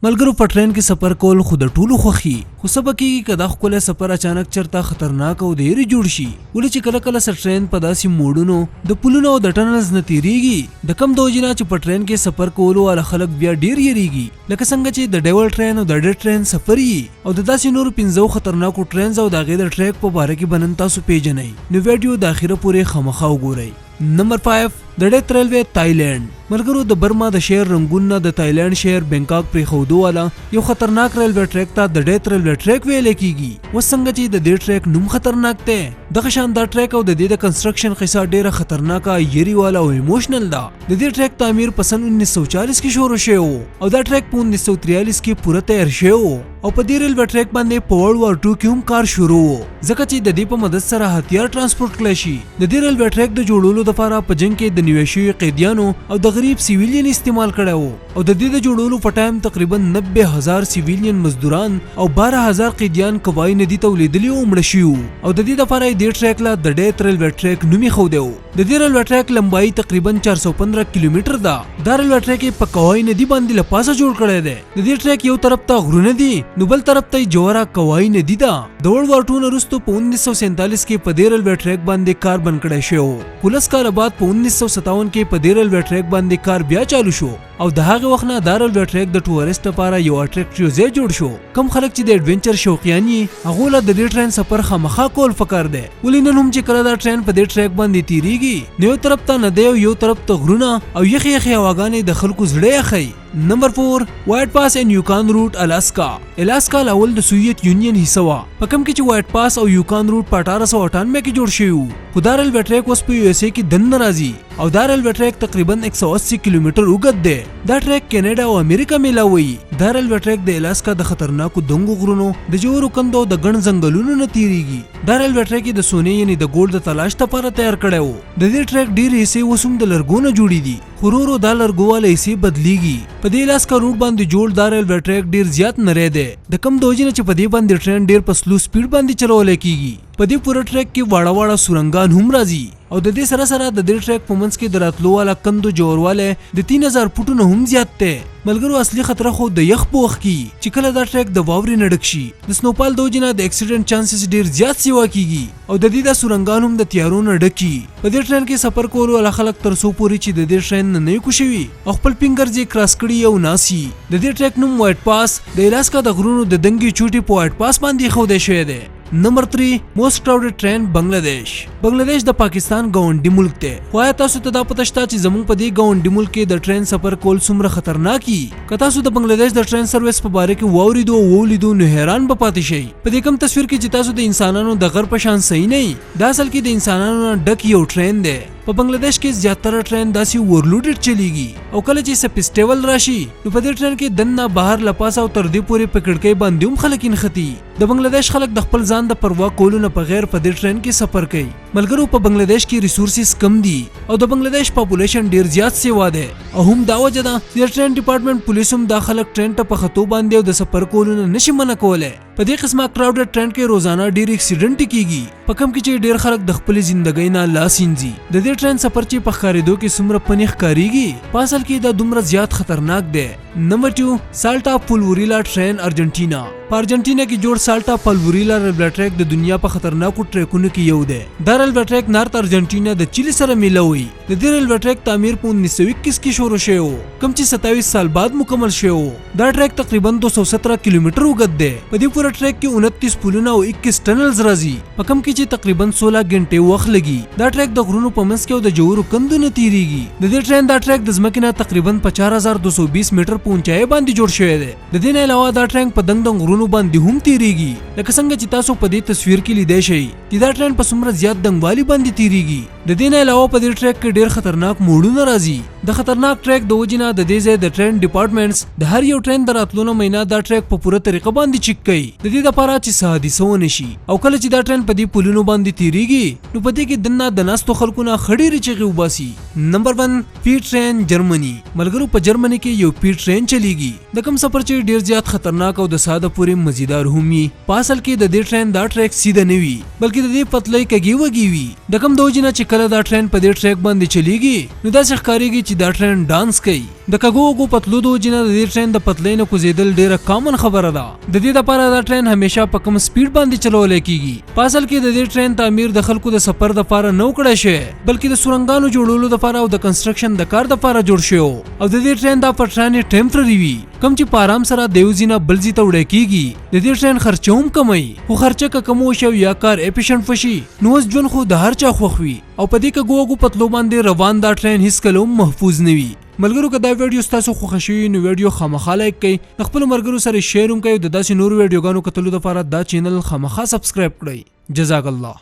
ملګرو، په ټرین کې سفر کول خو د ټولو خوښي، خو څه به کیږي که دا ښکلی سفر اچانک چرته خطرناک او د یرې جوړ شي؟ ولې چې کله کله څه ټرین په داسې موړونو، د پلونو او د ټنلز نه تیریږي د کم د وجې نه چې په ټرین کې سفر کولو والا خلک بیا ډیر یریږي، لکه څنګه چې د ډیول ټرین او د ډیډ ټرین سفر یي. او د داسې نورو پنځو خطرناکو ټرینز او د هغې د ټریک په باره کې به نن تاسو پیژنئ، نو ویډیو د اخره پورې خامخا وګورئ. نمبر 5، د ډیت ریلوی، تایلند. ملګرو، د برما د شهر رنګون نه د تایلند شهر بنکاک پرېښودو والا یو خطرناک ریلوی ټریک ته د ډیت ریلوی ټریک ویل کیږي. اوس څنګه چې د دې ټریک نوم خطرناک دی، دغه شان دا ټریک او د دې د کنسټرکشن قصه ډیره خطرناکه، یری والا او ایموشنل ده. د دې ټریک تعمیر په سن 1940 کې شروع شوی او دا ټریک په 1943 کې پوره تیار شوی وو، او په دې ریلوی ټریک باندې په ورلډ وار 2 کې هم کار شروع وو، ځکه چې د دې په مدد سره هتیار ترانسپورت کړی شي. د دې ریلوی ټریک د جوړولو لپاره په جنگ کې د نیول شوي قیدیانو او د غریب سیویلین استعمال کړی وو، او د دې د جوړولو په ټایم تقریبا 90,000 سیویلین مزدوران او 12,000 قیدیان کوای ندي ته ولیدلي او مړه شوي وو، او د دې لپاره یې دې ټریک له د ډیت ریلوی ټریک نوم ایښودی وو. د دې ریلوی ټریک لمبایي تقریبا 415 کیلومتر ده. دا ریلوی ټریک یې په کوای ندي باندې له پاسه جوړ کړی دی. د دې ټریک یو طرف ته غرونه دي نو بل طرف ته یې جوره کوای ندي ده. د ورلډ وار 2 نه وروسته په 1947 کې په دې ریلوی ټریک باندې کار بند کړی شوی و، خو 10 کاله بعد په 1957 کې په دې ریلوی ټریک باندې کار بیا چالو شو، او د هغه وخت نه دا ریلوی ټریک د ټورست لپاره یو اټریکټیو ځای جوړ شو. کم خلک چې د اډونچر شوقیان یي، هغو له د دې ټرین سفر خامخا کول پکار دی. ولې نن هم چې کله دا ټرین په دې ټریک باندې تیریږي، نو یو طرف ته ندی او یو طرف ته غرونه او یخې یخې هواګانې د خلکو زړه یخوي. نمبر 4، وایټ پاس اینډ یوکان روټ، الاسکا. الاسکا لاول د سوویت یونین حصه وه، په کوم کې چې وایټ پاس او یوکان روټ په 1898 کې جوړ شوی وو، خو دا ریلوی ټریک اوس په یو ایس ای کې دننه راځي، او دا ریلوی ټریک تقریبا 180 کیلومتر اوږد دی. دا ټریک کینیډا او امریکا میلاوي. دا ریلوی ټریک د الاسکا د خطرناکو دنګو غرونو، د ژورو کندو او د ګڼ ځنګلونو نه تیریږي. دا ریلوی ټریک یې د سونې یعنی د ګولډ د تلاش لپاره تیار کړی وو. د دې ټریک ډېرې حصې اوس هم د لرګو نه جوړې دي، خو ورو ورو دا لرګو والا حصې بدلیږي. په دې الاسکا روټ باندې جوړ دا ریلوی ټریک ډیر زیات نری دی، د کم د وجې نه چې په دې باندې ټرین ډیر په سلو سپیډ باندې چلولی کیږي. په دې پوره ټریک کې واړه واړه سورنګان هم راځي، او د دې سره سره د دې ټریک په منځ کې د راتلو والا کندو ژوروالی د 3000 فوټو نه هم زیات دی. ملګرو، اصلي خطر خو د یخ په وخت کې چې کله دا ټریک د واورې نه ډک شي، د سنوفال د وجې نه د اکسیډنټ چانسز ډیر زیات سیوا کیږي، او د دې دا سورنګان هم د تیارو نه ډک وي. په دې ټرین کې سفر کولو والا خلک تر څو پورې چې د دې ټرین نه نه کوشوي او خپل فنګرز یې کراس کړي او ناسي. د دې ټریک نوم وایټ پاس د الاسکا د غرونو د دنګې چوټې په وایټ پاس باندې ایښودی شوی دی. نمبر 3، موسټ کراوډډ ټرین، بنگلاديش. بنگلاديش د پاکستان ګاونډي ملک دی، خو آیا تاسو ته دا پته شته چې زموږ په دې ګاونډي ملک کې د ټرین سفر کول څومره خطرناک دي؟ که تاسو د بنگلاديش د ټرین سرویس په باره کې واوریدو او ولیدو، نو حیران به پاتې شئ. په دې کوم تصویر کې چې تاسو د انسانانو د غر په شان صحیح نه، دا اصل کې د انسانانو نه ډک یو ټرین دی. په بنگلاديش کې زیاتره ټرین داسې اورلوډډ چلیږي، او کله چې څه فیسټیول راشي، نو په دې ټرین کې دننه بهر لپاسه او تر دې پورې په کړکۍ باندې هم خلک نښتي. د بنگلاديش خلک د خپل ځان د پروا کولو نه په غیر په دې ټرین کې سفر کوي. ملګرو، په بنگلاديش کې ریسورسز کم دي او د بنگلاديش پاپولیشن ډیر زیات سیوا دی، او هم دا وجه ده چې د ټرین ډپارټمنټ پولیس هم دا خلک ټرین ته په ختو باندې او د سفر کولو نه نشي منع کولی. په دې قسمه کراوډډ ټرین کې روزانه ډیر اکسیډنټ کیږي، په کوم کې چې ډیر خلک د خپلې زندګۍ نه لاس اینځي. د دې ټرین سفر چې په ښکارېدو کې څومره پنې ښکاریږي، په اصل کې دا دومره زیات خطرناک دی. نمبر 2، سالټا پولوریلا ټرین، ارجنټینا. په ارجنټینا کې جوړ سالټا پولوریلا ریلوی ټریک د دنیا په خطرناکو ټریکونو کې یو دی. دا ریلوی ټریک نارت ارجنټینا د چیلي سره میلوي. د دې ریلوی ټریک تعمیر په 1921 کې شروع شوی و، کوم چې 27 سال بعد مکمل شوی و. دا ټریک تقریبا 217 کیلومتر اوږد دی. په دې پوره ټریک کې 29 پلونه او 21 ټنلز راځي، په کوم کې چې تقریبا 16 غنټې وخت لګي. دا ټریک د غرونو په منځ کې او د ژورو کندو نه تیریږي. د دې ټرین دا ټریک د ځمکې نه تقریبا په 4220 میټر په اونچایۍ باندې جوړ شوی دی. د دې نه علاوه دا ټرین په دنګ دنګ غرونو باندې هم تیریږي، لکه څنګه چې تاسو په دې تصویر کې لیدای شئ چې دا ټرین په څومره زیات دنګوالي باندې تیریږي. د دې نه علاوه په دې ټریک کې ډیر خطرناک موړونه راځي. د خطرناک ټریک د وجې نه د دې ځای د ټرین ډپارټمنټس د هر یو ټرین د راتلو نه مینه دا ټریک په پوره طریقه باندې چیک کوي، د دې لپاره چې څه حادثه ونه شي. او کله چې دا ټرین په دې پلونو باندې تیریږي، نو په دې کې دننه د ناستو خلکو نه ښه ډېرې چغې وباسي. نمبر 1، پی ټرین، جرمني. ملګرو، په جرمني کې یو پی ټرین چلیږي، د کوم سفر چې ډیر زیات خطرناک او د ساده پورې مزیدار هم وي. په اصل کې د دې ټرین دا ټریک سیده نه وي، بلکې د دې پتلۍ کږې وږي. کې وي، د کوم د وجې نه چې کله دا ټرین په دې ټریک باندې چلیږي نو داسې ښکاریږي چې دا ټرین ډانس کوي. د کږو وږو پتلو د وجې نه د دې ټرین د پتلۍ نه کوزېدل ډیره کامن خبره ده. د دې لپاره دا ټرین همیشه په کم سپیډ باندې چلولی کیږي. په اصل کې د دې ټرین تعمیر د خلکو د سفر لپاره نه وکړی شوی، بلکې د سورنګانو جوړولو لپاره او د کنسټرکشن د کار لپاره جوړ شوی. او د دې ټرین دا پټرانې ټیمپرري وي، کوم چې په آرام سره د یو ځای نه بل ځای ته وړی کیږي. د دې ټرین خرچه هم کموي، خو خرچه که کم وشي او یا کار ایفیشنټ وشي نو اوس ژوند خو د هر چا خوښ وي. او په دې کږو وږو پتلو باندې روان دا ټرین هیڅکله هم محفوظ نه وي. ملګرو، که دا ویډیو ستاسو خوښه شوي نو ویډیو خامخا لایک کړئ، د خپلو ملګرو سره شیر هم کړئ او د داسې نورو ویډیوګانو کتلو لپاره دا چینل خامخا سبسکرایب کړئ. جزاک الله.